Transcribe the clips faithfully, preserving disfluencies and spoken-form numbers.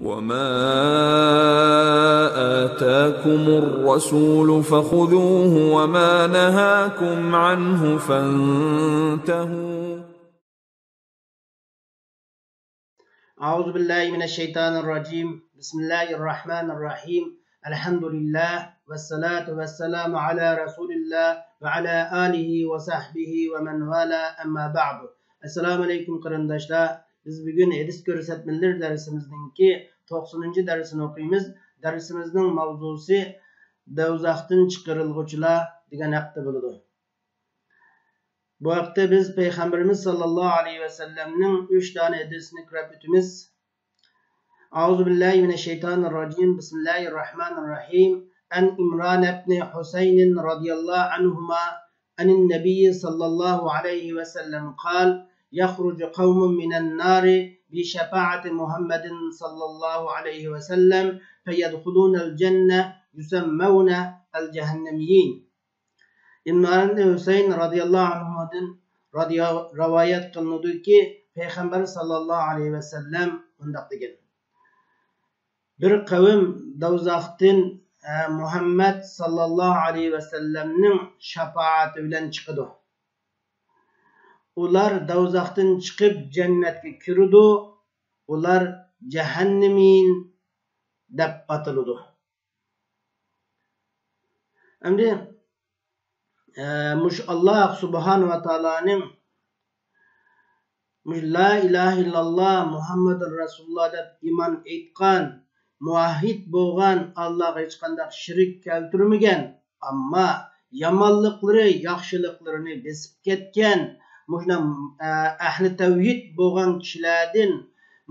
وما آتاكم الرسول فخذوه وما نهاكم عنه فانتهوا. أعوذ بالله من الشيطان الرجيم. بسم الله الرحمن الرحيم. الحمد لله والصلاة والسلام على رسول الله وعلى آله وصحبه ومن والاه، أما بعد. ئەسسالامۇ ئەلەيكۇم قېرىنداشلار. بىز بۈگۈن ھەدىس كۆرسەتمىلىرى دەرسىمىزنىڭكى توقسىنىنچى دەرسىنى ئوقۇيمىز. دەرسىمىزنىڭ ماۋزۇسى دوزاختىن چىقىرىلغۇچىلار دېگەن ھەقتە بولىدۇ. بۇ ھەقتە بىز پەيغەمبىرىمىز ساللاللاھۇ ئەلەيھى ۋەسەللەمنىڭ ئۈچ دانە ھەدىسىنى كۆرۈپ ئۆتىمىز. أعوذ بالله من الشيطان الرجيم. بسم الله الرحمن الرحيم. عن عمران بن حسين رضي الله عنهما عن النبي صلى الله عليه وسلم قال: يخرج قوم من النار بشفاعة محمد صلى الله عليه وسلم فيدخلون الجنة يسمون الجهنميين. ئىمران ئىبنى ھۈسەيىن رازىياللاھۇ ئەنھۇدىن رادىيا-، رىۋايەت قىلىنىدۇكى، پەيغەمبەر ساللاللاھۇ ئەلەيھى ۋەسەللەم مۇنداق دېگەن: بىر قەۋم دوزاختىن، ئە، مۇھەممەد ساللاللاھۇ ئەلەيھى ۋەسەللەمنىڭ شاپائىتى بىلەن چىقىدۇ. ئۇلار دوزاختىن چىقىپ جەننەتكە كىرىدۇ. ئۇلار جەھەننىمىين دەپ ئاتىلىدۇ. ئەمدى، ئە، مۇشۇ ئاللاھ سۇبھانەھۇ ۋە تائالانىڭ مۇشۇ لا ئىلاھە ئىللاللاھ مۇھەممەدۇر رەسۇلۇللاھ دەپ ئىمان ئېيتقان، مۇۋەھھىد بولغان، ئاللاھقا ھېچقانداق شېرىك كەلتۈرمىگەن، ئەمما يامانلىقلىرى ياخشىلىقلىرىنى بېسىپ كەتكەن، مۇشۇنداق، ئە، ئەھلى تەۋھىد بولغان كىشىلەردىن،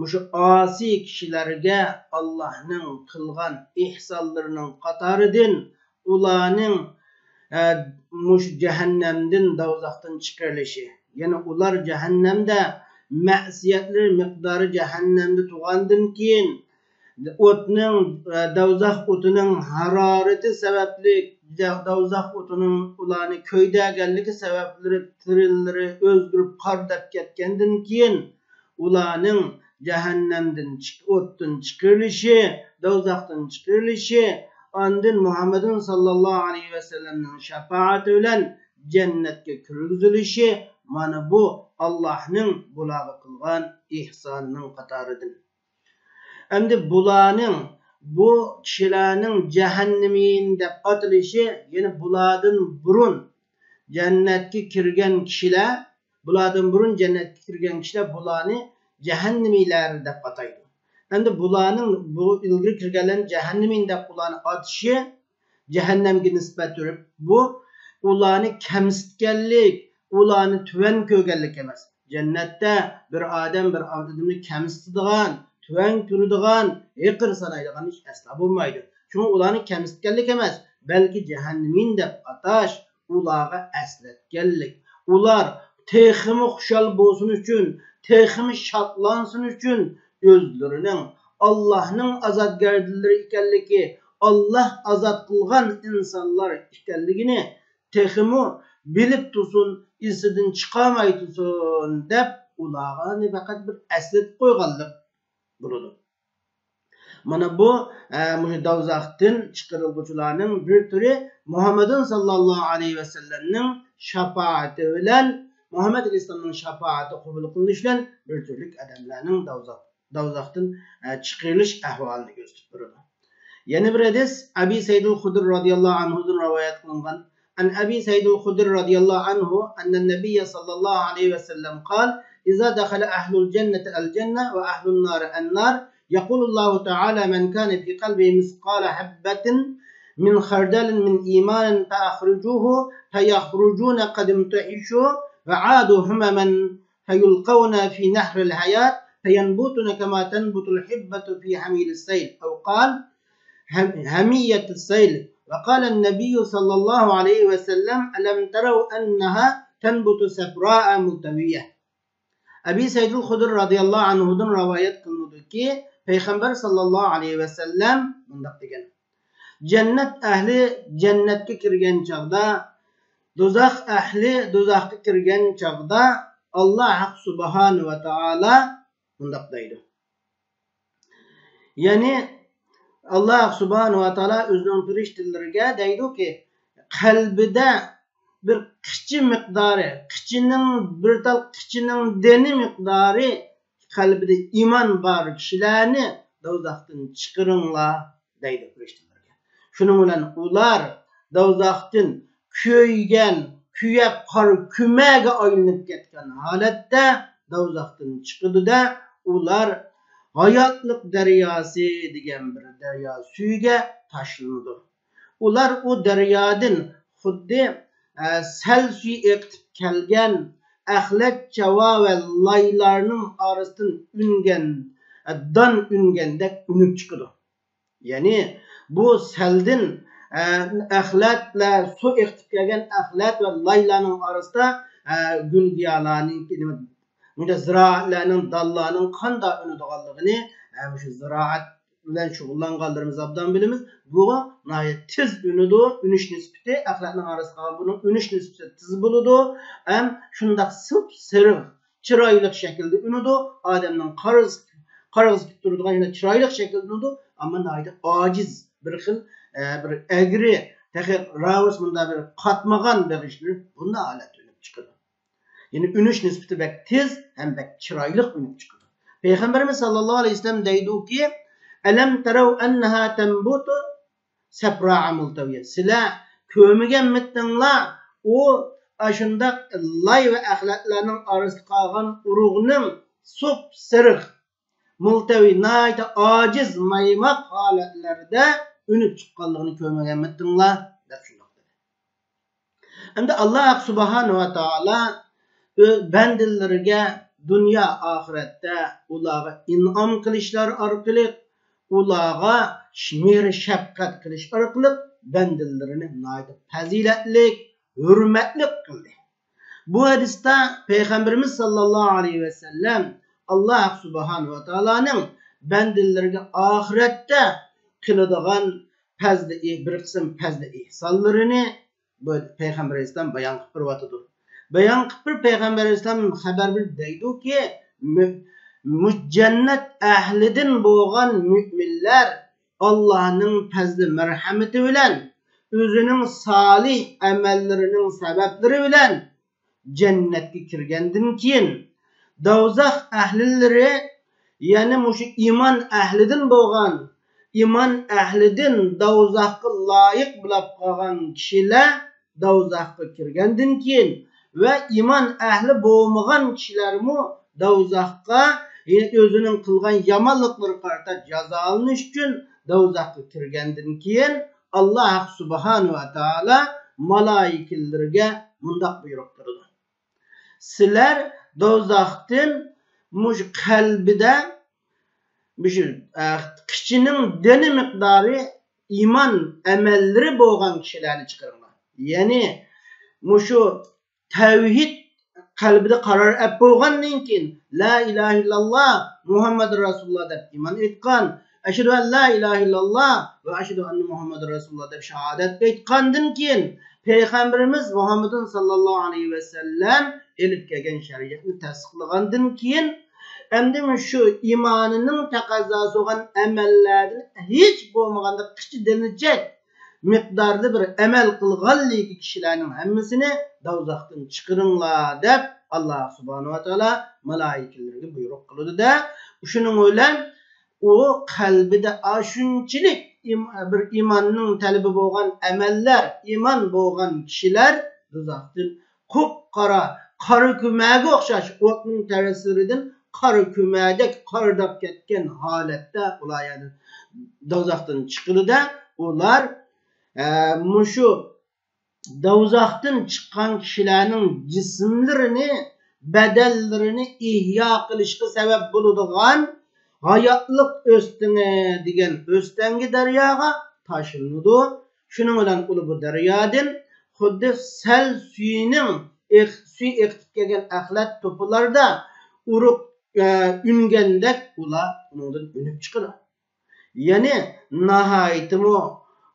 مۇشۇ ئاسىي كىشىلەرگە ئاللاھنىڭ قىلغان ئېھسانلىرىنىڭ قاتارىدىن ئۇلارنىڭ، ئە، مۇشۇ جەھەننەمدىن، دوزاختىن چىقىرىلىشى. يەنى ئۇلار جەھەننەمدە مەسىيەتلىرى مىقدارى جەھەننەمدە تۇرغاندىن كېيىن، ئوتنىڭ، ئە، دوزاخ ئوتىنىڭ ھارارىتى سەۋەبلىك، دە-، دوزاخ ئوتىنىڭ ئۇلارنى كۆيدۈرگەنلىكى سەۋەبلىرى تېنلىرى ئۆزگىرىپ قارىداپ كەتكەندىن كېيىن، ئۇلارنىڭ جەھەننەمدىن چىق-، ئوتتىن چىقىرىلىشى، دوزاختىن چىقىرىلىشى، ئاندىن مۇھەممەدۇن ساللاللاھۇ ئەلەيھى ۋەسەللەمنىڭ شاپائىتى بىلەن جەننەتكە كىرگۈزۈلۈشى، مانا بۇ ئاللاھنىڭ بۇلارغا قىلغان ئېھسانىنىڭ قاتارىدىن. ئەمدى بۇلارنىڭ، بۇ كىشىلەرنىڭ جەھەننىمىين دەپ ئاتىلىشى، يەنى بۇلاردىن بۇرۇن جەننەتكە كىرگەن كىشىلەر، بۇلاردىن بۇرۇن جەننەتكە كىرگەن كىشىلەر بۇلارنى جەھەننىمىيلەر دەپ ئاتايدۇ. ئەمدى بۇلارنىڭ، بۇ ئىلگىرى كىرگەنلەرنى جەھەننىمىين دەپ ئۇلارنى ئاتىشى، جەھەننەمگە نىسبەت بېرىپ، بۇ ئۇلارنى كەمسىتكەنلىك، ئۇلارنى تۆۋەن كۆرگەنلىك ئەمەس. جەننەتتە بىر ئادەم بىر ئادەمنى كەمسىتىدىغان، تۆۋەن كۆرىدىغان، ھېقىر سانايدىغان ئىش ئەسلا بولمايدۇ. شۇڭا ئۇلارنى كەمسىتكەنلىك ئەمەس، بەلكى جەھەننىمىين دەپ ئاتاش، ئۇلارغا ئەسلەتكەنلىك. ئۇلار تېخىمۇ خۇشال بولسۇن ئۈچۈن، تېخىمۇ شادلانسۇن ئۈچۈن، ئۆزلىرىنىڭ ئاللاھنىڭ ئازادگەرلىرى ئىكەنلىكى، ئاللاھ ئازاد قىلغان ئىنسانلار ئىكەنلىكىنى تېخىمۇ بىلىپ تۇرسۇن، ئېسىدىن چىقارماي تۇرسۇن دەپ، ئۇلارغا پەقەت بىر ئەسلىتىپ قويغانلىق بولىدۇ. مانا بۇ، ئە، مۇشۇ دوزاختىن چىقىرىلغۇچىلارنىڭ بىر تۈرى مۇھەممەدۇن ساللاللاھۇ ئەلەيھى ۋەسەللەمنىڭ شاپائىتى بىلەن، مۇھەممەد ئەلەيھىسسالامنىڭ شاپائىتى قوبۇل قىلىنىشى بىلەن بىر تۈرلۈك ئادەملەرنىڭ دوزاخ، دوزاختىن، ئە، چىقىرىلىش ئەھۋالىنى كۆرسىتىپ بېرىدۇ. يەنە بىر ھەدىس ئەبى سەئىدۇل خۇدرى رازىياللاھۇ ئەنھۇدىن رىۋايەت قىلىنغان. عن أبي سعيد الخدري رضي الله عنه أن النبي صلى الله عليه وسلم قال: إذا دخل أهل الجنة الجنة وأهل النار النار، يقول الله تعالى: من كان في قلبه مثقال حبة من خردل من إيمان فأخرجوه، فيخرجون قد امتحشوا وعادوا همما، فيلقون في نهر الحياة، فينبتون كما تنبت الحبة في حميل السيل، أو قال: هم-، همية السيل. وقال النبي صلى الله عليه وسلم: ألم تروا أنها تنبت صفراء ملتوية. ئەبى سەئىدۇل خۇدرى رازىياللاھۇ ئەنھۇدىن رىۋايەت قىلىنىدۇكى، پەيغەمبەر ساللاللاھۇ ئەلەيھى ۋەسەللەم مۇنداق دېگەن: جەننەت ئەھلى جەننەتكە كىرگەن چاغدا، دوزاخ ئەھلى دوزاخقا كىرگەن چاغدا، ئاللاھ سۇبھانەھۇ ۋە تائالا مۇنداق دەيدۇ: يەنى، ئاللاھ سۇبھانەھۇ ۋە تائالا ئۆزىنىڭ پەرىشتىلىرىگە دەيدۇكى، قەلبىدە بىر قىچا مىقدارى، قىچىنىڭ، بىر تال قىچىنىڭ دېنى مىقدارى قەلبىدە ئىمان بار كىشىلەرنى دوزاختىن چىقىرىڭلار دەيدۇ پەرىشتىلەرگە. شۇنىڭ بىلەن ئۇلار دوزاختىن كۆيگەن، كۆيۈپ قارا كۆمۈرگە ئايلىنىپ كەتكەن ھالەتتە دوزاختىن چىقىدۇ-دە، ئۇلار ھاياتلىق دەرياسى دېگەن بىر دەريا سۈيىگە تاشلىنىدۇ. ئۇلار ئۇ دەريادىن خۇددى، ئە، سەل سۈيى ئېقىتىپ كەلگەن ئەخلەت چاۋا ۋە لايلارنىڭ ئارىسىدىن ئۈنگەن، ئە، دان ئۈنگەندەك ئۈنۈپ چىقىدۇ. يەنى بۇ سەلدىن، ئە، ئەخلەتلەر، سۇ ئېقىتىپ كەلگەن ئەخلەت ۋە لايلارنىڭ ئارىسىدا، ئە، گۈل گىيالارنىڭ، نېمە، زىرائەتلەرنىڭ، دانلارنىڭ قانداق ئۈنىدىغانلىقىنى، ئە، مۇشۇ زىرائەت بىلەن شۇغۇللانغانلىرىمىز ئابدان بىلىمىز. بۇ ناھايىتى تېز ئۈنىدۇ. ئۈنۈش نىسبىتى، ئەخلەتنىڭ ئارىسىدا قالغان بۇنىڭ ئۈنۈش نىسبىتى تېز بولىدۇ. ھەم شۇنداق سىپسېرىق، چىرايلىق شەكىلدە ئۈنىدۇ. ئادەمنىڭ قارىغۇسى، قارىغۇسى كېلىپ تۇرىدىغان شۇنداق چىرايلىق شەكىلدە ئۈنىدۇ. ئەمما ناھايىتى ئاجىز، بىر خىل، ئە، بىر ئەگرى، تېخى راۋۇس مۇنداق بىر قاتمىغان بېغىشلىرى بۇنداق ھالەتتە ئۈنۈپ چىقىدۇ. يەنى ئۈنۈش نىسبىتى بەك تېز ھەم بەك چىرايلىق ئۈنۈپ چىقىدۇ. پەيغەمبىرىمىز ساللاللاھۇ ئەلەيھى ۋەسەللەم دەيدۇكى، «ئەلەم تەرەۋ ئەننەھا تەنبۇتۇ سەپراء مۇلتەۋىيە.» سىلەر كۆرمىگەنمىتىڭلار، ئۇ ئاشۇنداق لاي ۋە ئەخلەتلەرنىڭ ئارىسىدا قالغان ئۇرۇغنىڭ سۇپسېرىق، مۇلتەۋى، ناھايىتى ئاجىز، مايماق ھالەتلەردە ئۈنۈپ چىققانلىقىنى كۆرمىگەنمىتىڭلار؟ دەپ شۇنداق دېدى. ئەمدى ئاللاھ سۇبھانەھۇ ۋە تائالا ئۆز بەندىلىرىگە دۇنيا ئاخىرەتتە ئۇلارغا ئىنئام قىلىشلار ئارقىلىق، ئۇلارغا مېھرى شەپقەت قىلىش ئارقىلىق بەندىلىرىنى ناھايىتى پەزىلەتلىك، ھۆرمەتلىك قىلدى. بۇ ھەدىستە پەيغەمبىرىمىز ساللاللاھۇ ئەلەيھى ۋەسەللەم ئاللاھ سۇبھانەھۇ ۋە تائالانىڭ بەندىلىرىگە ئاخىرەتتە قىلىدىغان پەزلى، بىر قىسىم پەزلى ئېھسانلىرىنى بۇ پەيغەمبەر ئەلەيھىسسالام بايان قىلىپ بېرىۋاتىدۇ. بايان قىلىپ بېرىپ پەيغەمبەر ئەلەيھىسسالام خەۋەر بېرىپ دەيدۇكى، مۇ-، مۇ-، جەننەت ئەھلىدىن بولغان مۆمىنلەر ئاللاھنىڭ پەزلى مەرھەمىتى بىلەن، ئۆزىنىڭ سالىھ ئەمەللىرىنىڭ سەۋەبلىرى بىلەن جەننەتكە كىرگەندىن كېيىن، دوزاخ ئەھلىلىرى، يەنى مۇشۇ ئىمان ئەھلىدىن بولغان، ئىمان ئەھلىدىن دوزاخقا لايىق بولاپ قالغان كىشىلەر دوزاخقا كىرگەندىن كېيىن ۋە ئىمان ئەھلى بولمىغان كىشىلەرمۇ دوزاخقا ئۆزىنىڭ قىلغان يامانلىقلىرىغا قارىتا جازالىنىش ئۈچۈن دوزاخقا كىرگەندىن كېيىن، ئاللاھ سۇبھانەھۇ ۋە تائالا مالائىكىلىرىگە مۇنداق بۇيرۇق بېرىدۇ: سىلەر دوزاختىن مۇشۇ قەلبىدە مۇشۇ، ئە، قىچىنىڭ دېنى مىقدارى ئىمان ئەمەللىرى بولغان كىشىلەرنى چىقىرىڭلار. يەنى مۇشۇ تەۋھىد قەلبىدە قارار ئەپ بولغاندىن كېيىن، لا ئىلاھە ئىللاللا، مۇھەممەدۇر رەسۇلۇللا دەپ ئىمان ئېيتقان، ئەشھەدۇ ئەن لا ئىلاھە ئىللاللا ۋە ئەشھەدۇ ئەننە مۇھەممەدۇر رەسۇلۇللا دەپ شاھادەت ئېيتقاندىن كېيىن، پەيغەمبىرىمىز مۇھەممەدۇن ساللاللاھۇ ئەلەيھى ۋەسەللەم ئېلىپ كەلگەن شەرىئەتنى تەستىقلىغاندىن كېيىن، ئەمدى مۇشۇ ئىمانىنىڭ تەقەززاسى بولغان ئەمەللەردىن ھېچ بولمىغاندا قىچا دېنىچەك مىقداردا بىر ئەمەل قىلغانلىكى كىشىلەرنىڭ ھەممىسىنى دوزاختىن چىقىرىڭلار دەپ، ئاللاھ سۇبھانەھۇ ۋە تائالا مالائىكىلىرىگە بۇيرۇق قىلىدۇ-دە، شۇنىڭ بىلەن ئۇ قەلبىدە ئاشۇنچىلىك ئىم-، بىر ئىماننىڭ تەلىپى بولغان ئەمەللەر، ئىمان بولغان كىشىلەر دوزاختىن قۇپقارا، قارا كۆمەگە ئوخشاش ئوتنىڭ تەرىسىدىن قارا كۆمەدەك قارىداپ كەتكەن ھالەتتە ئۇلار يەنە دوزاختىن چىقىدۇ-دە، ئۇلار، ئە، مۇشۇ دوزاختىن چىققان كىشىلەرنىڭ جىسىملىرىنى، بەدەنلىرىنى ئىھيا قىلىشقا سەۋەب بولىدىغان ھاياتلىق ئۆستىڭى دېگەن ئۆستەڭگە، دەرياغا تاشلىنىدۇ. شۇنىڭ بىلەن ئۇلار بۇ دەريادىن خۇددى سەل سۈيىنىڭ ئېق-، سۈيى ئېقىتىپ كەلگەن ئەخلەت توپىلاردا ئۇرۇق، ئە، ئۈنگەندەك ئۇلار ئۇنىڭدىن ئۈنۈپ چىقىدۇ. يەنى ناھايىتىمۇ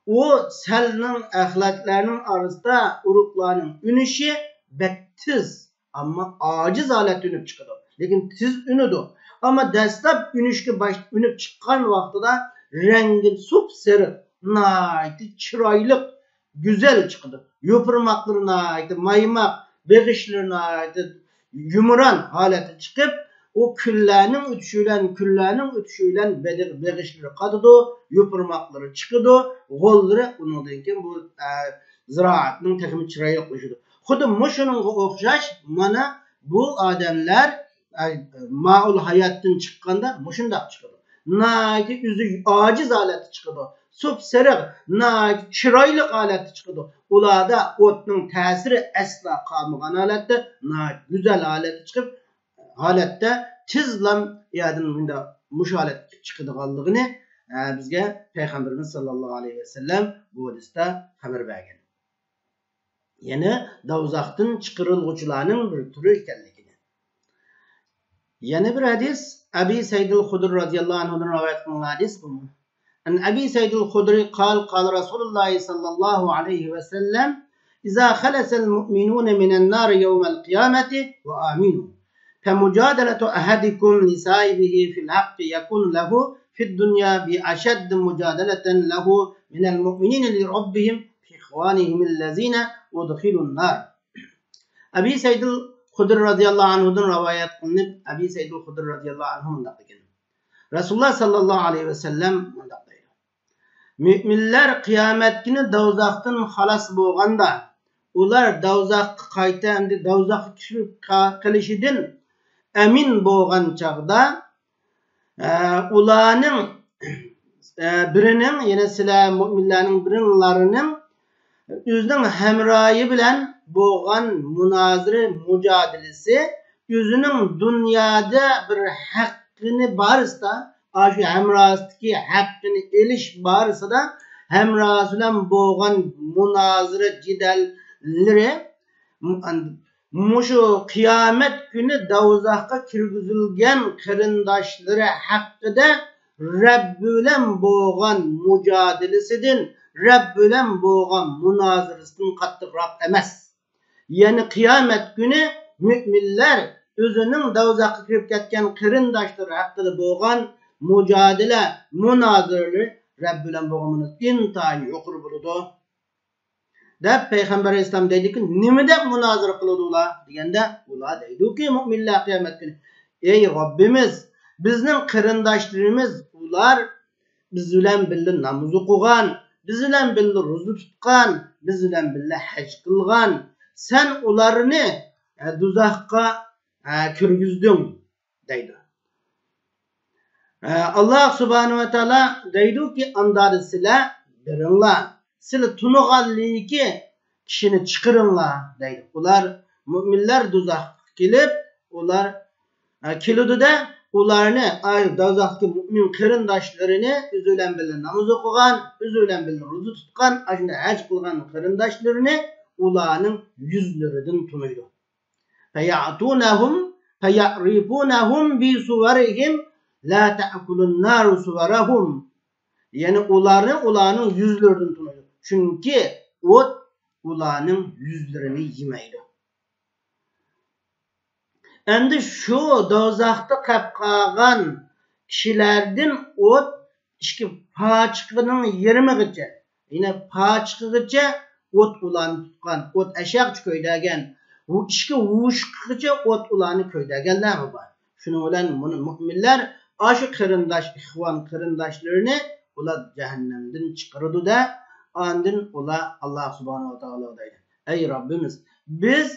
ئۇ سەلنىڭ، ئەخلەتلەرنىڭ ئارىسىدا ئۇرۇقلارنىڭ ئۈنۈشى بەك تېز، ئەمما ئاجىز ھالەتتە ئۈنۈپ چىقىدۇ. لېكىن تېز ئۈنىدۇ. ئەمما دەسلەپ ئۈنۈشكە باش-، ئۈنۈپ چىققان ۋاقتىدا رەڭگى سۇپسېرىق، ناھايىتى چىرايلىق، گۈزەل چىقىدۇ. يوپۇرماقلىرى ناھايىتى مايماق، بېغىشلىرى ناھايىتى يۇمران ھالەتتە چىقىپ، ئۇ كۈنلەرنىڭ ئۆتۈشى بىلەن، كۈنلەرنىڭ ئۆتۈشى بىلەن بېغىشلىرى قاتىدۇ، يوپۇرماقلىرى چىقىدۇ، غوللىرى ئۇنىڭدىن كېيىن بۇ، ئە، زىرائەتنىڭ تېخىمۇ چىرايلىقلىشىدۇ. خۇددى مۇشۇنىڭغا ئوخشاش، مانا بۇ ئادەملەر، ئە، مائۇل ھاياتتىن چىققاندا مۇشۇنداق چىقىدۇ. ناھايىتى ئۆزى ئاجىز ھالەتتە چىقىدۇ. سۇپسېرىق، ناھايىتى چىرايلىق ھالەتتە چىقىدۇ. ئۇلاردا ئوتنىڭ تەسىرى ئەسلا قالمىغان ھالەتتە، ناھايىتى گۈزەل ھالەتتە چىقىپ، ھالەتتە تېزلا يەردىن مۇنداق مۇشۇ ھالەتكە چىقىدىغانلىقىنى، ئە، بىزگە پەيغەمبىرىمىز ساللاللاھۇ ئەلەيھى ۋەسەللەم بۇ ھەدىستە خەۋەر بەرگەن. يەنى دوزاختىن چىقىرىلغۇچىلارنىڭ بىر تۈرى ئىكەنلىكىنى. يەنە بىر ھەدىس، ئەبى سەئىد ئەل خۇدرى رەزىياللاھۇ ئەنھۇدىن رىۋايەت قىلىنغان ھەدىس بۇ. عن أبي سيد الخدري قال، قال رسول الله صلى الله عليه وسلم: إذا خلص المؤمنون من النار يوم القيامة وآمنوا، فمجادلة أحدكم لصاحبه في الحق يكون له في الدنيا بأشد مجادلة له من المؤمنين لربهم في إخوانهم الذين أدخلوا النار. ئەبى سەئىدىل خۇدرى رەزىياللاھۇ ئەنھۇدىن رىۋايەت قىلىنىپ، ئەبى سەئىدىل خۇدرى رەزىياللاھۇ ئەنھۇ مۇنداق دېگەن، رەسۇلۇللاھ ساللاللاھۇ ئەلەيھى ۋەسەللەم مۇنداق دەيدۇ: مۆمىنلەر قىيامەت كۈنى دوزاختىن خالاس بولغاندا، ئۇلار دوزاخقا قايتا، ئەمدى دوزاخقا كىرىپ قا-، قېلىشىدىن ئەمىن بولغان چاغدا، ئە، ئۇلارنىڭ، ئە، بىرىنىڭ، يەنى سىلەر مۆمىنلەرنىڭ بىرىڭلارنىڭ ئۆزىنىڭ ھەمراھى بىلەن بولغان مۇنازىرە، مۇجادىلىسى، ئۆزىنىڭ دۇنيادا بىر ھەققىنى بارىسىدا، ئاشۇ ھەمراھىسىدىكى ھەققىنى ئېلىش بارىسىدا، ھەمراھىسى بىلەن بولغان مۇنازىرە، جېدەللىرى، مۇ-، مۇشۇ قىيامەت كۈنى دوزاخقا كىرگۈزۈلگەن قېرىنداشلىرى ھەققىدە رەببى بىلەن بولغان مۇجادىلىسىدىن، رەببى بىلەن بولغان مۇنازىرىسىدىن قاتتىقراق ئەمەس. يەنى قىيامەت كۈنى مۆمىنلەر ئۆزىنىڭ دوزاخقا كىرىپ كەتكەن قېرىنداشلىرى ھەققىدە بولغان مۇجادىلە، مۇنازىرىلىرى رەببى بىلەن بولغان مۇنازىرە ئىنتايىن يۇقىرى بولىدۇ. دەپ پەيغەمبەر ئەلەيھىسسالام دەيدۇكى، نېمە دەپ مۇنازىرە قىلىدۇ ئۇلار دېگەندە، ئۇلار دەيدۇكى، مۆمىنلەر قىيامەت كۈنى، ئەي رەببىمىز، بىزنىڭ قېرىنداشلىرىمىز ئۇلار بىز بىلەن بىللە ناماز ئوقۇغان، بىز بىلەن بىللە روزا تۇتقان، بىز بىلەن بىللە ھەج قىلغان، سەن ئۇلارنى، ئە، دوزاخقا، ئە، كىرگۈزدۈڭ دەيدۇ. ئە، ئاللاھ سۇبھانەھۇ ۋە تائالا دەيدۇكى، ئاندىن سىلەر بېرىڭلار، سىلەر تونۇغانلىكى كىشىنى چىقىرىڭلار دەيدۇ. ئۇلار، مۆمىنلەر دوزاخقا كېلىپ، ئۇلار، ئە، كېلىدۇ-دە، ئۇلارنى، ئاي، دوزاختىكى مۆمىن قېرىنداشلىرىنى، ئۆزى بىلەن بىللە ناماز ئوقۇغان، ئۆزى بىلەن بىللە روزا تۇتقان، ئاشۇنداق ھەج قىلغان قېرىنداشلىرىنى ئۇلارنىڭ يۈزلىرىدىن تونۇيدۇ. فيأتونهم، فيعرفونهم بصورهم لا تأكل النار صورهم. يەنى ئۇلارنى ئۇلارنىڭ يۈزلىرىدىن تونۇيدۇ. چۈنكى ئوت ئۇلارنىڭ يۈزلىرىنى يېمەيدۇ. ئەمدى شۇ دوزاختا قېلىپ قالغان كىشىلەردىن ئوت ئىككى پاچىقىنىڭ يېرىمىغىچە، يەنى پاچىقىغىچە ئوت ئۇلارنى تۇتقان، ئوت ئەشەگىچە كۆيدۈرگەن، ئىككى ھوشۇقىغىچە ئوت ئۇلارنى كۆيدۈرگەنلەرمۇ بار. شۇنىڭ بىلەن مۇنى مۆمىنلەر ئاشۇ قېرىنداش، ئىخۋان قېرىنداشلىرىنى ئۇلار جەھەننەمدىن چىقىرىدۇ-دە، ئاندىن ئۇلار ئاللاھ سۇبھانەھۇ ۋە تائالاغا دەيدۇ، ئەي رەببىمىز، بىز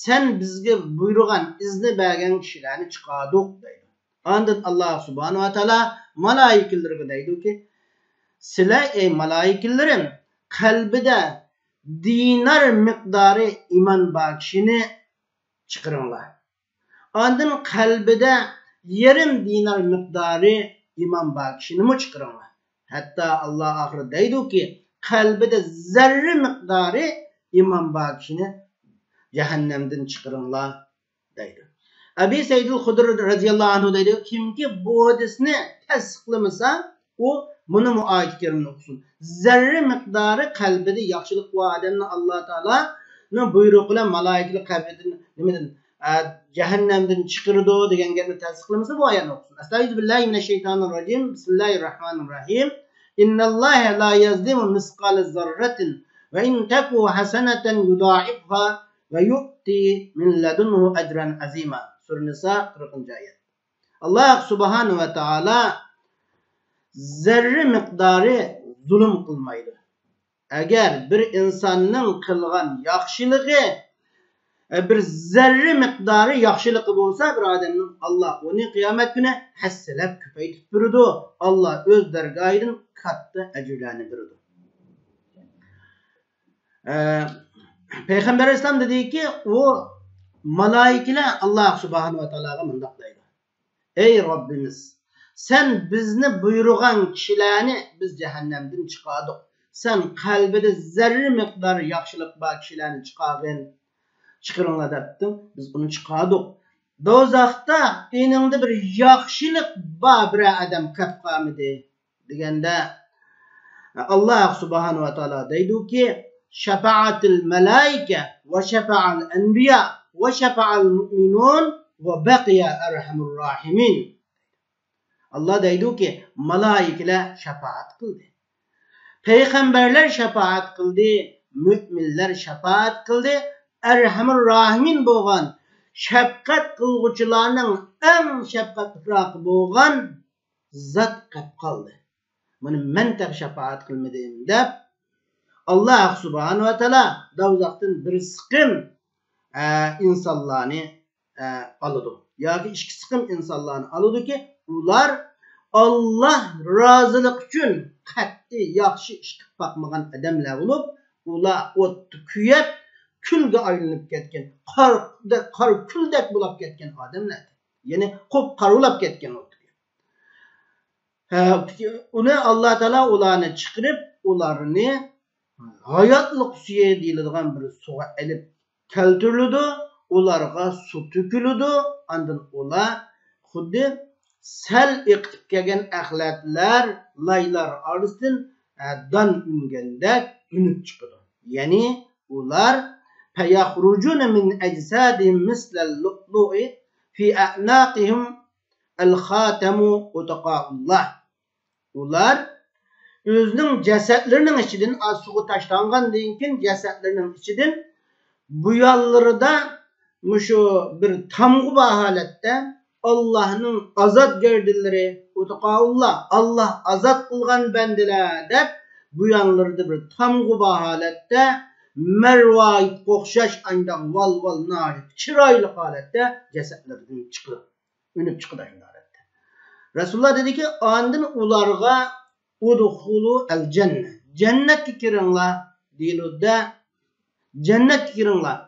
سەن بىزگە بۇيرۇغان، ئىزنى بەرگەن كىشىلەرنى چىقاردۇق دەيدۇ. ئاندىن ئاللاھ سۇبھانەھۇ ۋە تائالا مالائىكىلىرىگە دەيدۇكى، سىلەر، ئەي مالائىكىلىرىم، قەلبىدە دىنار مىقدارى ئىمان بار كىشىنى چىقىرىڭلار. ئاندىن قەلبىدە يېرىم دىنار مىقدارى ئىمان بار كىشىنىمۇ چىقىرىڭلار. ھەتتا ئاللاھ ئاخىرى دەيدۇكى، قەلبىدە زەررە مىقدارى ئىمان بار كىشىنى جەھەننەمدىن چىقىرىڭلار دەيدۇ. ئەبى سەئىدىل خۇدرى رەزىياللاھۇ ئەنھۇ دەيدۇ، كىمكى بۇ ھەدىسنى تەستىقلىمىسا، ئۇ مۇنۇمۇ ئايەت كەرىمىنى ئوقۇسۇن. زەررە مىقدارى قەلبىدە ياخشىلىق بار ئادەمنى ئاللاھ تائالانىڭ بۇيرۇقى بىلەن مالائىكىلەر قەبرىدىن، نېمىدىن، ئە، جەھەننەمدىن چىقىرىدۇ دېگەن گەپنى تەستىقلىمىسا، بۇ ئايەتنى ئوقۇسۇن. ئەستەئىزۇ بىللاھى مىنەششەيتانىر راجىم. بىسمىللاھىر راھمانىر راھىم. ئىنناللاھە لا يەزلىمۇ مىسقالە زەررەتىن ۋە ئىن تەكۇ ھەسەنەتەن يۇدائىفھا ۋە يۇئتى مىن لەدۇنھۇ ئەجرەن ئەزىما. سۈرە نىسا، قىرىقىنچى ئايەت. ئاللاھ سۇبھانەھۇ ۋە تائالا زەررە مىقدارى زۇلۇم قىلمايدۇ. ئەگەر بىر ئىنساننىڭ قىلغان ياخشىلىقى، ئە، بىر زەررە مىقدارى ياخشىلىقى بولسا بىر ئادەمنىڭ، ئاللاھ ئۇنى قىيامەت كۈنى ھەسسىلەپ كۆپەيتىپ بېرىدۇ. ئاللاھ ئۆز دەرگاھىدىن كاتتا ئەجىرلەرنى بېرىدۇ. ئە، پەيغەمبەر ئەلەيھىسسالام دېدىكى، ئۇ مالائىكىلەر ئاللاھ سۇبھانەھۇ ۋە تائالاغا مۇنداق دەيدۇ: ئەي رەببىمىز، سەن بىزنى بۇيرۇغان كىشىلەرنى بىز جەھەننەمدىن چىقاردۇق. سەن قەلبىدە زەررە مىقدار ياخشىلىق بار كىشىلەرنى چىقارغىن، چىقىرىڭلار دەپتىڭ، بىز ئۇنى چىقاردۇق. دوزاختا ئېنىڭدا بىر ياخشىلىق بار بىرەر ئادەم قېلىپ قالمىدى دېگەندە، ئاللاھ سۇبھانەھۇ ۋە تائالا دەيدۇكى، شەپەئەتىل مەلائىكە ۋە شەپەئەل ئەنبىيا ۋە شەپەئەل مۇئمىنۇن ۋە بەقىيە ئەرھەمۇر راھىمىن. ئاللاھ دەيدۇكى، مالائىكىلەر شاپائەت قىلدى. پەيغەمبەرلەر شاپائەت قىلدى، مۆمىنلەر شاپائەت قىلدى، ئەرھەمۇر راھىمىن بولغان، شەپقەت قىلغۇچىلارنىڭ ئەڭ شەپقەتلىكراقى بولغان زات قېلىپ قالدى. مانا مەن تېخى شاپائەت قىلمىدىم دەپ، ئاللاھ سۇبھانەھۇ ۋە تائالا دوزاختىن بىر سىقىم، ئە، ئىنسانلارنى، ئە، ئالىدۇ. ياكى ئىككى سىقىم ئىنسانلارنى ئالىدۇكى، ئۇلار ئاللاھ رازىلىقى ئۈچۈن قەتئىي ياخشى ئىش قىلىپ باقمىغان ئادەملەر بولۇپ، ئۇلار ئوتتا كۆيۈپ، كۈلگە ئايلىنىپ كەتكەن، قار، قار كۈلدەك بولاپ كەتكەن ئادەملەر. يەنى قۇپقارا بولاپ كەتكەن ئوتتا كۆيۈپ. ھە، ئۇنى ئاللاھ تائالا ئۇلارنى چىقىرىپ، ئۇلارنى ھاياتلىق سۈيى دېيىلىدىغان بىر سۇغا ئېلىپ كەلتۈرۈلىدۇ، ئۇلارغا سۇ تۆكۈلىدۇ، ئاندىن ئۇلار خۇددى سەل ئېقىتىپ كەلگەن ئەخلەتلەر، لايلار ئارىسىدىن، ئە، دان ئۈنگەندەك ئۈنۈپ چىقىدۇ. يەنى ئۇلار فيخرجون من أجسادهم مثل اللؤلؤ في أعناقهم الخاتم عتقاء الله. ئۇلار ئۆزىنىڭ جەسەتلىرىنىڭ ئىچىدىن، ئا، سۇغا تاشلانغاندىن كېيىن جەسەتلىرىنىڭ ئىچىدىن بۇيانلىرىدا مۇشۇ بىر تامغا بار ھالەتتە ئاللاھنىڭ ئازاد گەردىنلىرى، ئۇتقائۇللا، ئاللاھ ئازاد قىلغان بەندىلەر دەپ بۇيانلىرىدا بىر تامغا بار ھالەتتە مەرۋايىتقا ئوخشاش ئانداق ۋال-ۋال ناھايىتى چىرايلىق ھالەتتە جەسەتلىرىدىن چىقىدۇ. ئۈنۈپ چىقىدۇ شۇنداق ھالەتتە. رەسۇلۇللا دېدىكى، ئاندىن ئۇلارغا ئۇدخۇلۇ ئەل جەننە، جەننەتكە كىرىڭلار دېيىلىدۇ-دە، جەننەتكە كىرىڭلار.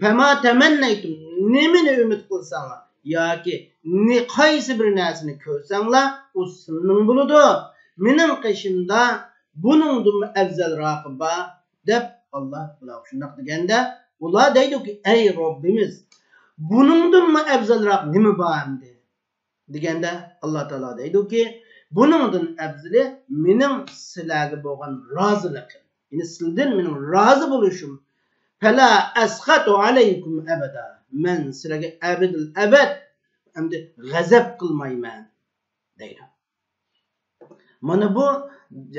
فەما تەمەننەيتۇم، نېمىنى ئۈمىد قىلساڭلار ياكى نى-، قايسى بىر نەرسىنى كۆرسەڭلار، ئۇ سېنىڭ بولىدۇ. مېنىڭ قېشىمدا بۇنىڭدىنمۇ ئەۋزەلراقى بار، دەپ ئاللاھ بۇلارغا شۇنداق دېگەندە، ئۇلار دەيدۇكى، ئەي رەببىمىز، بۇنىڭدىنمۇ ئەۋزەلراق نېمە بار ئەمدى؟ دېگەندە، ئاللاھ تائالا دەيدۇكى، بۇنىڭدىن ئەۋزىلى مېنىڭ سىلەرگە بولغان رازىلىقىم. يەنى سىلىدىن مېنىڭ رازى بولۇشۇم. فلا أسخط عليكم أبدا. مەن سىلەرگە ئەبەدىل ئەبەد ئەمدى غەزەپ قىلمايمەن، دەيدۇ. مانا بۇ،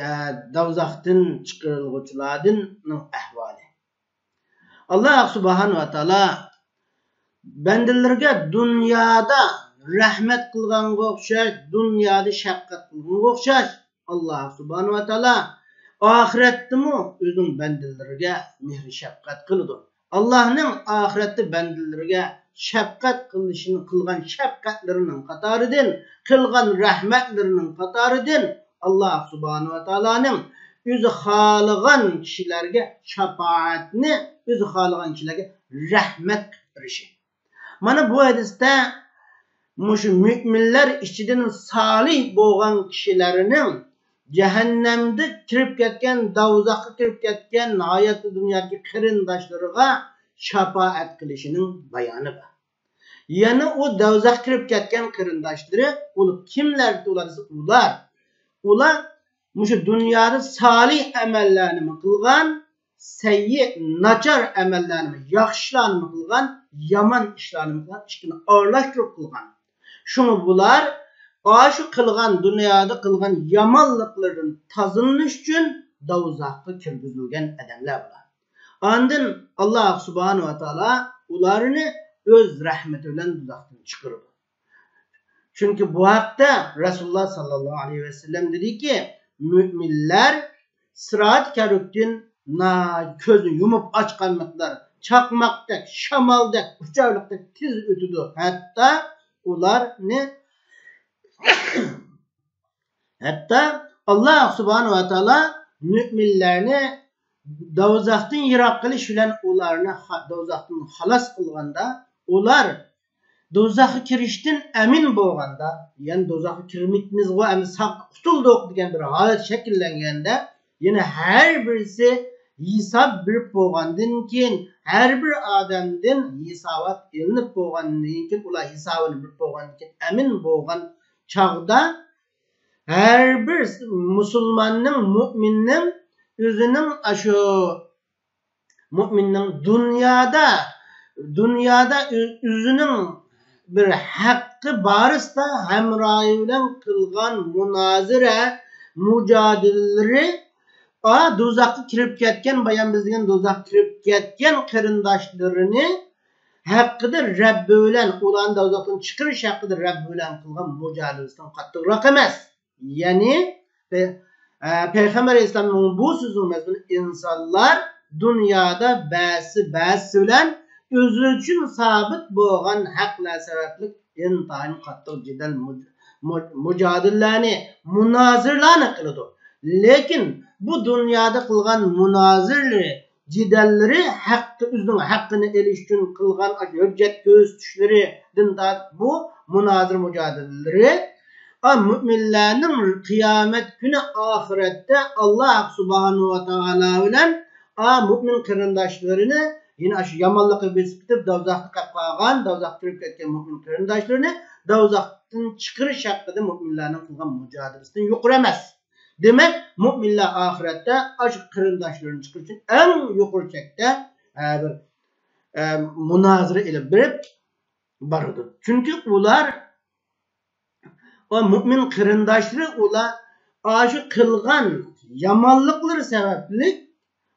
ئە، دوزاختىن چىقىرىلغۇچىلاردىننىڭ ئەھۋالى. ئاللاھ سۇبھانەھۇ ۋە تائالا بەندىلىرىگە دۇنيادا رەھمەت قىلغانغا ئوخشاش، دۇنيادا شەپقەت قىلغانغا ئوخشاش، ئاللاھ سۇبھانەھۇ ۋە تائالا ئاخىرەتتىمۇ ئۆزىنىڭ بەندىلىرىگە مېھرى شەپقەت قىلىدۇ. ئاللاھنىڭ ئاخىرەتتە بەندىلىرىگە شەپقەت قىلىشىنى، قىلغان شەپقەتلىرىنىڭ قاتارىدىن، قىلغان رەھمەتلىرىنىڭ قاتارىدىن ئاللاھ سۇبھانەھۇ ۋە تائالانىڭ ئۆزى خالىغان كىشىلەرگە شاپائەتنى، ئۆزى خالىغان كىشىلەرگە رەھمەت قىلىپ بېرىشى. مانا بۇ ھەدىستە مۇشۇ مۆمىنلەر ئىچىدىن سالىھ بولغان كىشىلەرنىڭ جەھەننەمدە كىرىپ كەتكەن، دوزاخقا كىرىپ كەتكەن ھاياتى دۇنيادىكى قېرىنداشلىرىغا شاپائەت قىلىشىنىڭ بايانى بار. يەنى ئۇ دوزاخقا كىرىپ كەتكەن قېرىنداشلىرى، ئۇلار كىملەر ئۇلار دېسە، ئۇلار، ئۇلار مۇشۇ دۇنيادا سالىھ ئەمەللەرنىمۇ قىلغان، سەييىئ، ناچار ئەمەللەرنىمۇ، ياخشى ئىشلارنىمۇ قىلغان، يامان ئىشلارنىمۇ قىلغان، ئىككىنى ئارىلاشتۇرۇپ قىلغان. شۇڭا بۇلار ئاشۇ قىلغان، دۇنيادا قىلغان يامانلىقلىرىدىن تازىلىنىش ئۈچۈن دوزاخقا كىرگۈزۈلگەن ئادەملەر بۇلار. ئاندىن ئاللاھ سۇبھانەھۇ ۋە تائالا ئۇلارنى ئۆز رەھمىتى بىلەن دوزاختىن چىقىرىدۇ. چۈنكى بۇ ھەقتە رەسۇلۇللاھ ساللاللاھۇ ئەلەيھى ۋەسەللەم دېدىكى، مۆمىنلەر سىراتى كەرۇكتىن نا-، كۆزنى يۇمۇپ ئاچقان مىقدار چاقماقتەك، شامالدەك، ئۇچارلىقتەك تېز ئۆتىدۇ. ھەتتا ئۇلارنى، ھەتتا ئاللاھ سۇبھانەھۇ ۋە تائالا مۆمىنلەرنى دوزاختىن يىراق قىلىش بىلەن ئۇلارنى خا-، دوزاختىن خالاس قىلغاندا، ئۇلار دوزاخقا كىرىشتىن ئەمىن بولغاندا، يەنى دوزاخقا كىرمەيمىزغۇ، ئەمدى ساق قۇتۇلدۇق دېگەن بىر ھالەت شەكىللەنگەندە، يەنە ھەر بىرسى ھېساب بېرىپ بولغاندىن كېيىن، ھەر بىر ئادەمدىن ھېسابات ئېلىنىپ بولغاندىن كېيىن، ئۇلار ھېسابىنى بېرىپ بولغاندىن كېيىن ئەمىن بولغان چاغدا، ھەر بىر مۇسۇلماننىڭ، مۆمىننىڭ ئۆزىنىڭ ئاشۇ مۆمىننىڭ دۇنيادا، دۇنيادا ئۆ-، ئۆزىنىڭ بىر ھەققى بارىسىدا ھەمراھى بىلەن قىلغان مۇنازىرە، مۇجادىلىلىرى، ئا، دوزاخقا كىرىپ كەتكەن، بايام بىز دېگەن دوزاخقا كىرىپ كەتكەن قېرىنداشلىرىنى ھەققىدە رەببى بىلەن، ئۇلارنى دوزاختىن چىقىرىش ھەققىدە رەببى بىلەن قىلغان مۇجادىلىسىدىن قاتتىقراق ئەمەس. يەنى پەي-، ئە، پەيغەمبەر ئەلەيھىسسالامنىڭ بۇ سۆزىنىڭ مەزمۇنى، ئىنسانلار دۇنيادا بەزىسى بەزىسى بىلەن ئۆزى ئۈچۈن سابىت بولغان ھەقلەر سەۋەبلىك ئىنتايىن قاتتىق جېدەل، مۇج-، مۇ-، مۇجادىلىلەرنى، مۇنازىرىلەرنى قىلىدۇ. لېكىن بۇ دۇنيادا قىلغان مۇنازىرىلىرى، جېدەللىرى، ھەققى، ئۆزىنىڭ ھەققىنى ئېلىش ئۈچۈن قىلغان ھۆججەت كۆرسىتىشلىرىدىن تارتىپ بۇ مۇنازىرە مۇجادىلىلىرى، ئا، مۆمىنلەرنىڭ قىيامەت كۈنى ئاخىرەتتە ئاللاھ سۇبھانەھۇ ۋە تائالا بىلەن، ئا، مۆمىن قېرىنداشلىرىنى يەنە ئاشۇ يامانلىققا بېسىپ كېتىپ، دوزاختا قېلىپ قالغان، دوزاخقا كىرىپ كەتكەن مۆمىن قېرىنداشلىرىنى دوزاختىن چىقىرىش ھەققىدە مۆمىنلەرنىڭ قىلغان مۇجادىلىسىدىن يۇقىرى ئەمەس. دېمەك، مۆمىنلەر ئاخىرەتتە ئاشۇ قېرىنداشلىرىنى چىقىرىش ئۈچۈن ئەڭ يۇقىرى چەكتە، ئە، بىر، ئە، مۇنازىرە ئېلىپ بېرىپ بارىدۇ. چۈنكى ئۇلار، ئۇ مۆمىن قېرىنداشلىرى، ئۇلار ئاشۇ قىلغان يامانلىقلىرى سەۋەبلىك،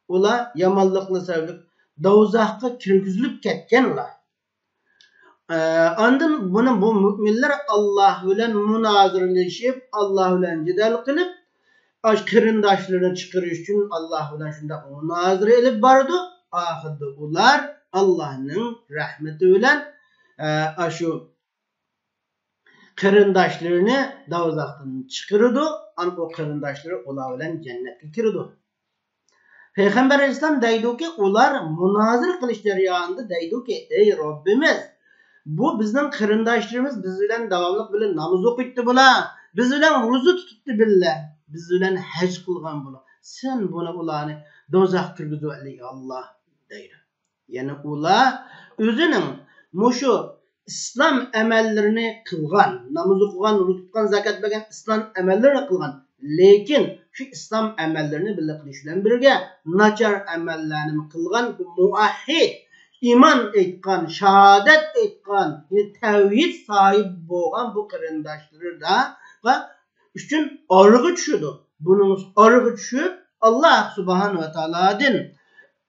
ئۇلار يامانلىقلىرى سەۋەبلىك دوزاخقا كىرگۈزۈلۈپ كەتكەن ئۇلار. ئە، ئاندىن بۇنى، بۇ مۆمىنلەر ئاللاھ بىلەن مۇنازىرىلىشىپ، ئاللاھ بىلەن جېدەل قىلىپ، ئاشۇ قېرىنداشلىرىنى چىقىرىش ئۈچۈن ئاللاھ بىلەن شۇنداق مۇنازىرە ئېلىپ بارىدۇ. ئاخىرىدا ئۇلار ئاللاھنىڭ رەھمىتى بىلەن، ئە، ئاشۇ قېرىنداشلىرىنى دوزاختىن چىقىرىدۇ، ئان ئۇ قېرىنداشلىرى ئۇلار بىلەن جەننەتكە كىرىدۇ. پەيغەمبەر ئەلەيھىسسالام دەيدۇكى، ئۇلار مۇنازىرە قىلىش جەريانىدا دەيدۇكى، ئەي رەببىمىز، بۇ بىزنىڭ قېرىنداشلىرىمىز، بىز بىلەن داۋاملىق بىللە ناماز ئوقۇيتتى بۇلار، بىز بىلەن روزا تۇتۇپتۇ بىللە، بىز بىلەن ھەج قىلغان بۇلار، سەن بۇنى، ئۇلارنى دوزاخقا كىرگۈزۈۋەتلى، يا ئاللاھ، دەيدۇ. يەنى ئۇلار ئۆزىنىڭ مۇشۇ ئىسلام ئەمەللىرىنى قىلغان، ناماز ئوقۇغان، روزا تۇتقان، زاكات بەرگەن ئىسلام ئەمەللىرىنى قىلغان، لېكىن شۇ ئىسلام ئەمەللىرىنى بىللە قىلىش بىلەن بىرگە ناچار ئەمەللەرنىمۇ قىلغان، بۇ مۇۋەھھىد، ئىمان ئېيتقان، شاھادەت ئېيتقان، تەۋھىد ساھىبى بولغان بۇ قېرىنداشلىرىدا ۋە ئۈچۈن ئارىغا چۈشىدۇ. بۇنىڭ ئارىغا چۈشۈپ، ئاللاھ سۇبھانەھۇ ۋە تائالادىن،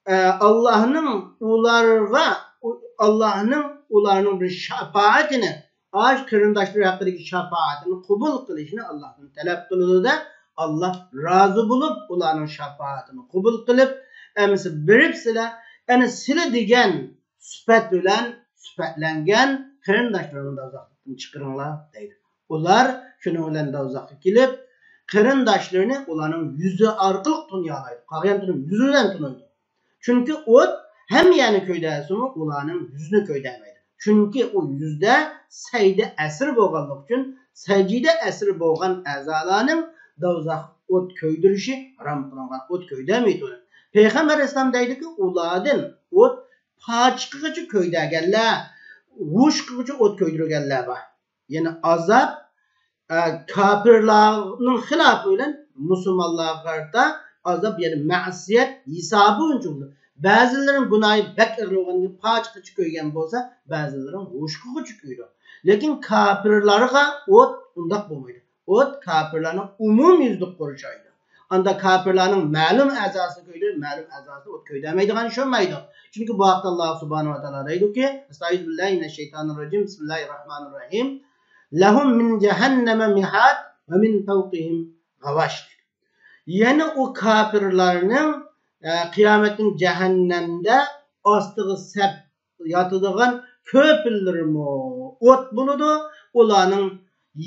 ئە، ئاللاھنىڭ ئۇلارغا، ئۇ-، ئاللاھنىڭ ئۇلارنىڭ بىر شاپائەتىنى، ئاشۇ قېرىنداشلىرى ھەققىدىكى شاپائەتىنى قوبۇل قىلىشىنى ئاللاھتىن تەلەپ قىلىدۇ-دە، ئاللاھ رازى بولۇپ، ئۇلارنىڭ شاپائەتىنى قوبۇل قىلىپ، ئەمىسە بېرىپ سىلەر، ئەنە سىلە دېگەن سۈپەت بىلەن سۈپەتلەنگەن قېرىنداشلىرىڭلارنى دوزاختىن چىقىرىڭلار، دەيدۇ. ئۇلار شۇنىڭ بىلەن دوزاخقا كېلىپ، قېرىنداشلىرىنى ئۇلارنىڭ يۈزى ئارقىلىق تونۇيالايدۇ. قالغان تۈرى يۈزى بىلەن تونۇيدۇ. چۈنكى ئوت ھەممە يەرنى كۆيدۈرسىمۇ، ئۇلارنىڭ يۈزىنى كۆيدۈرمەيدۇ. چۈنكى ئۇ يۈزدە سەجدە ئەسىرى بولغانلىقى ئۈچۈن، سەجدە ئەسىرى بولغان ئەزالارنىڭ دوزاخ ئوت كۆيدۈرۈشى ھارام قىلىنغان، ئوت كۆيدۈرمەيدۇ. پەيغەمبەر ئەلەيھىسسالام دەيدۇكى، ئۇلاردىن ئوت پاچىقىغىچە كۆيدۈرگەنلەر، ھوشقىغىچە ئوت كۆيدۈرگەنلەر بار. يەنى ئازاب، ئە، كاپىرلارنىڭ خىلاپى بىلەن مۇسۇلمانلارغا قارىتا ئازاب، يەنى مەسىيەت ھېسابى ئۇنچە بولىدۇ. بەزىلىرىنىڭ گۇناھى بەك ئېغىر بولغاندىن كېيىن پاچىقىچە كۆيگەن بولسا، بەزىلىرىنىڭ ھوشۇقىغىچە كۆيىدۇ. لېكىن كاپىرلارغا ئوت ئۇنداق بولمايدۇ. ئوت كاپىرلارنىڭ ئومۇميۈزلۈك قورشايدۇ. ئاندا كاپىرلارنىڭ مەلۇم ئەزاسىنى كۆيدۈرۈپ، مەلۇم ئەزاسىنى ئوت كۆيدۈرمەيدىغان ئىش بولمايدۇ. چۈنكى بۇ ھەقتە ئاللا سۇبھانەھۇ ۋە تائالا دەيدۇكى، ئەستەئىزۇ بىللاھى مىنەششەيتانىر راجىم، بىسمىللاھىر راھمانىر راھىم، لەھۇم مىن جەھەننەمە مىھاد ۋە مىن فەۋقىھىم غەۋاش. يەنە ئۇ كاپىرلارنىڭ، ئە، قىيامەتنىڭ جەھەننەمدە ئاستىغا سەپ ياتىدىغان كۆپۈنلىرىمۇ ئوت بولىدۇ، ئۇلارنىڭ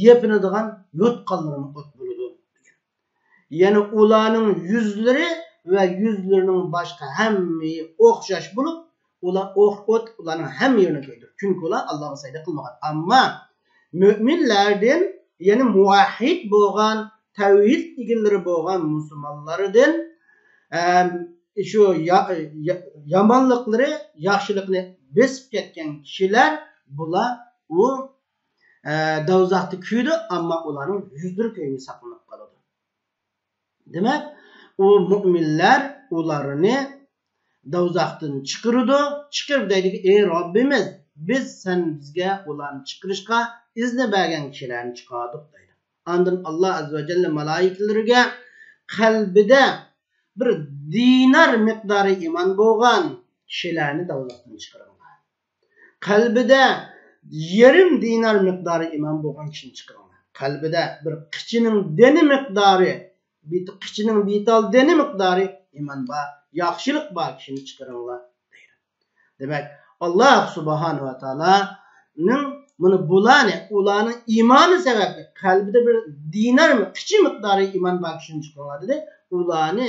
يېپىنىدىغان يوتقانلىرىمۇ ئوت بولىدۇ. يەنى ئۇلارنىڭ يۈزلىرى ۋە يۈزلىرىنىڭ باشقا ھەممىسى ئوخشاش بولۇپ، ئۇلار ئوخ-، ئوت ئۇلارنىڭ ھەممە يېرىنى كۆيدۈرىدۇ. چۈنكى ئۇلار ئاللاغا سەجدە قىلمىغان. ئەمما مۆمىنلەردىن، يەنى مۇۋەھھىد بولغان، تەۋھىد ئىگىلىرى بولغان مۇسۇلمانلاردىن، ئەم، شۇ يا-، يا-، يامانلىقلىرى ياخشىلىقنى بېسىپ كەتكەن كىشىلەر، بۇلار ئۇ، ئە، دوزاختا كۆيىدۇ، ئەمما ئۇلارنىڭ يۈزلىرى كۆيمەي ساقلىنىپ قالىدۇ. دېمەك، ئۇ مۆمىنلەر ئۇلارنى دوزاختىن چىقىرىدۇ، چىقىرىپ دەيدۇكى، ئەي رەببىمىز، بىز سەن بىزگە ئۇلارنى چىقىرىشقا ئىزنى بەرگەن كىشىلەرنى چىقاردۇق دەيدۇ. ئاندىن ئاللا ئەززە ۋە جەللە مالائىكىلىرىگە قەلبىدە بىر دىنار مىقدارى ئىمان بولغان كىشىلەرنى دوزاختىن چىقىرىڭلار. قەلبىدە يېرىم دىنار مىقدارى ئىمان بولغان كىشىنى چىقىرىڭلار. قەلبىدە بىر قىچىنىڭ دېنى مىقدارى، بىت-، قىچىنىڭ بىتال دېنى مىقدارى ئىمان بار، ياخشىلىق بار كىشىنى چىقىرىڭلار دەيدۇ. دېمەك، ئاللا سۇبھانەھۇ ۋە تائالانىڭ مانا بۇلارنى، ئۇلارنىڭ ئىمانى سەۋەبلىك، قەلبىدە بىر دىنار قىچا مىقدارى ئىمان بار كىشىنى چىقىرىڭلار دېدى. ئۇلارنى،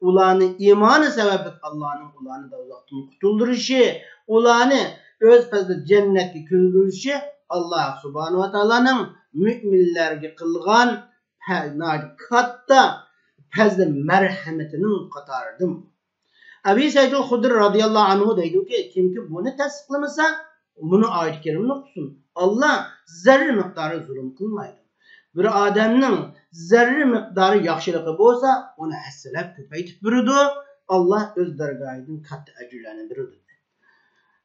ئۇلارنىڭ ئىمانى سەۋەبلىك ئاللانىڭ ئۇلارنى دوزاختىن قۇتۇلدۇرۇشى، ئۇلارنى ئۆز پەزلى جەننەتكە كىرگۈزۈشى ئاللا سۇبھانەھۇ ۋە تائالانىڭ مۆمىنلەرگە قىلغان پە-، ناھايىتى كاتتا پەزلى مەرھەمىتىنىڭ قاتارىدىن. ئەبى سەئىدۇل خۇدرى رازىياللاھۇ ئەنھۇ دەيدۇكى، كىمكى بۇنى تەستىقلىمىسا، بۇنى ئايەت كەرىمىنى ئوقۇسۇن. ئاللا زەررە مىقدارى زۇلۇم قىلمايدۇ. بىر ئادەمنىڭ زەررە مىقدارى ياخشىلىقى بولسا، ئۇنى ھەسسىلەپ كۆپەيتىپ بېرىدۇ. ئاللا ئۆز دەرگاھىدىن كاتتا ئەجىرلەرنى بېرىدۇ.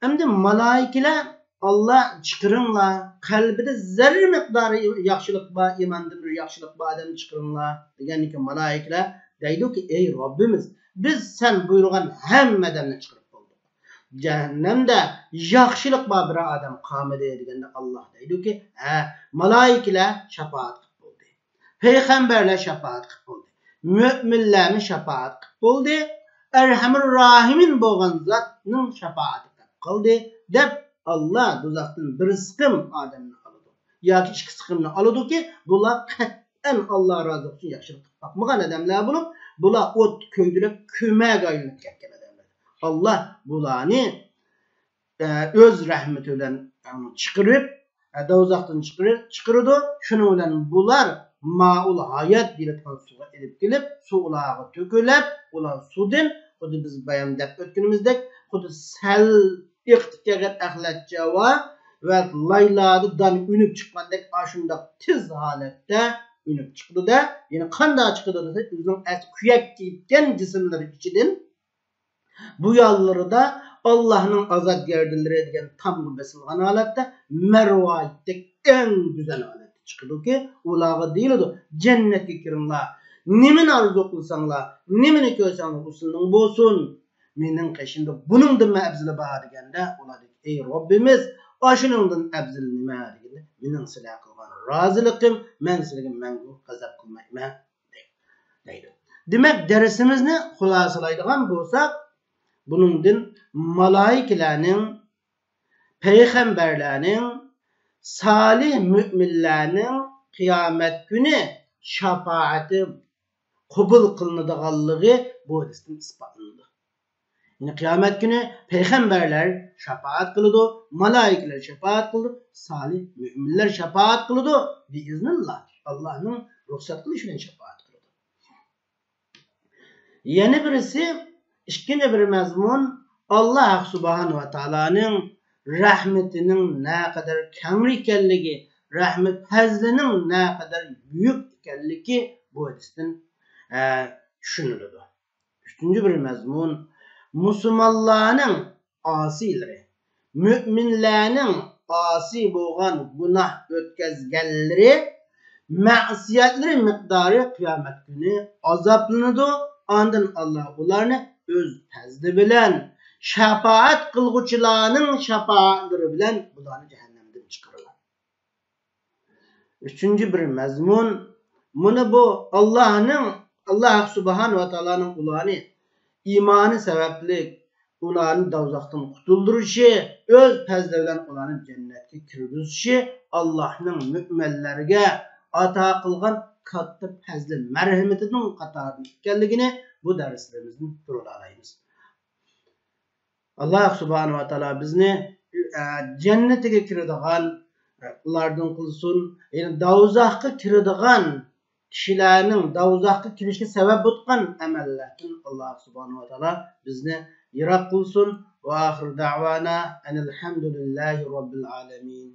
ئەمدى مالايىكىلەر، ئاللا چىقىرىڭلار، قەلبىدە زەررە مىقدارى ياخشىلىق بار، ئىماندىن بىر ياخشىلىق بار ئادەمنى چىقىرىڭلار دېگەندىن كېيىن مالايىكىلەر دەيدۇكى، ئەي رەببىمىز، بىز سەن بۇيرۇغان ھەممە ئادەمنى چىقىرىپ بولدۇق. جەھەننەمدە ياخشىلىق بار بىر ئادەم قالمىدى دېگەندە ئاللا دەيدۇكى، ھە، مالايىكىلەر شاپائەت قىلىپ بولدى. پەيغەمبەرلەر شاپائەت قىلىپ بولدى. مۆمىنلەرمۇ شاپائەت قىلىپ بولدى. ئەرھەمۇر راھىمىن بولغان زاتنىڭ شاپائىتى قىلىپ قالدى، دەپ ئاللا دوزاختىن بىر سىقىم ئادەمنى ئالىدۇ. ياكى ئىككى سىقىمنى ئالىدۇكى، بۇلار قەتئىيەن ئاللا رازىلىقى ئۈچۈن ياخشىلىق قىلىپ باقمىغان ئادەملەر بولۇپ، بۇلار ئوت كۆيدۈرۈپ كۆمەرگە ئايلىنىپ كەتكەن ئادەملەر. ئاللا بۇلارنى ئە، ئۆز رەھمىتى بىلەن، ئە، چىقىرىپ، ئە، دوزاختىن چىقىرىپ، چىقىرىدۇ. شۇنىڭ بىلەن بۇلار مائۇل ھايات دېيىلىدىغان سۇغا ئېلىپ كېلىپ، سۇ ئۇلارغا تۆكۈلۈپ، ئۇلار سۇدىن، خۇددى بىز بايام دەپ ئۆتكىنىمىزدەك، خۇددى سەل ئېقىتىپ كەلگەن ئەخلەت جاۋا ۋە لايلاردا دان ئۈنۈپ چىققاندەك، ئاشۇنداق تېز ھالەتتە ئۈنۈپ چىقىدۇ-دە، يەنە قانداق چىقىدۇ دېسە، ئۆزىنىڭ ئەسلى كۆيۈپ كەتكەن جىسىملىرى ئىچىدىن بۇ يانلىرىدا ئاللاھنىڭ ئازادگەردىلىرى دېگەن تامغا بېسىلغان ھالەتتە، مەرۋايىتتەك ئەڭ گۈزەل ھالەتتە چىقىدۇكى، ئۇلارغا دېيىلىدۇ، جەننەتكە كىرىڭلار، نېمىنى ئارزۇ قىلساڭلار، نېمىنى كۆرسەڭلار، ئۇ سىلىنىڭ بولسۇن، مېنىڭ قېشىمدا بۇنىڭدىنمۇ ئەۋزىلى بار دېگەندە، ئۇلار دەيدۇ، ئەي رەببىمىز، ئاشۇنىڭدىن ئەۋزىلى نېمە دېگەندە، مېنىڭ سىلەرگە قىلغان رازىلىقىم، مەن سىلەرگە مەڭگۈ غەزەپ قىلمايمەن. دەيدۇ. دېمەك، دەرسىمىزنى خۇلاسىلايدىغان بولساق، بۇنىڭدىن مالايىكىلەرنىڭ، پەيغەمبەرلەرنىڭ، سالىھ مۆمىنلەرنىڭ قىيامەت كۈنى شاپائىتى قوبۇل قىلىنىدىغانلىقى بۇ ھەدىستىن ئىسپاتلىنىدۇ. يەنى قىيامەت كۈنى پەيغەمبەرلەر شاپائەت قىلىدۇ، مالايىكىلەر شاپائەت قىلىدۇ، سالىھ مۆمىنلەر شاپائەت قىلىدۇ، بىئىزنىللا، ئاللانىڭ رۇخسەت قىلىشى بىلەن شاپائەت قىلىدۇ. يەنە بىرسى، ئىككىنچى بىر مەزمۇن، ئاللا سۇبھانەھۇ ۋە تائالانىڭ رەھمىتىنىڭ نەقەدەر كەڭرى ئىكەنلىكى، رەھمەت پەزلىنىڭ نەقەدەر بۈيۈك ئىكەنلىكى بۇ ھەدىستىن، ئە، چۈشىنىلىدۇ. ئۈچىنچى بىر مەزمۇن، مۇسۇلمانلارنىڭ ئاسىيلىرى، مۆمىنلەرنىڭ ئاسىي بولغان، گۇناھ ئۆتكەزگەنلىرى، مەسىيەتلىرى مىقدارى قىيامەت كۈنى ئازابلىنىدۇ. ئاندىن ئاللا ئۇلارنى ئۆز پەزلى بىلەن، شاپائەت قىلغۇچىلارنىڭ شاپائەتلىرى بىلەن بۇلارنى جەھەننەمدىن چىقىرىدۇ. ئۈچىنچى بىر مەزمۇن، مانا بۇ ئاللاھنىڭ، ئاللاھ سۇبھانەھۇ ۋە تائالانىڭ ئۇلارنى ئىمانى سەۋەبلىك ئۇلارنى دوزاختىن قۇتۇلدۇرۇشى، ئۆز پەزلى بىلەن ئۇلارنى جەننەتكە كىرگۈزۈشى ئاللاھنىڭ مۆمىنلەرگە ئاتا قىلغان كاتتا پەزلى مەرھىمىتىنىڭ قاتارىدا ئىكەنلىكىنى بۇ دەرسلىرىمىزدىن كۆرۈۋالالايمىز. ئاللاھ سۇبھانەھۇ ۋە تائالا بىزنى، ئە، جەننىتىگە كىرىدىغان، ئە، ئۇلاردىن قىلسۇن. يەنى دوزاخقا كىرىدىغان كىشىلەرنىڭ دوزاخقا كىرىشكە سەۋەب بولغان ئەمەللەردىن ئاللاھ سۇبھانەھۇ ۋە تائالا بىزنى يىراق قىلسۇن. ۋە ئاخىر دەۋانا ئەنىل ھەمدۇلىللاھى رەببىل ئالەمىن.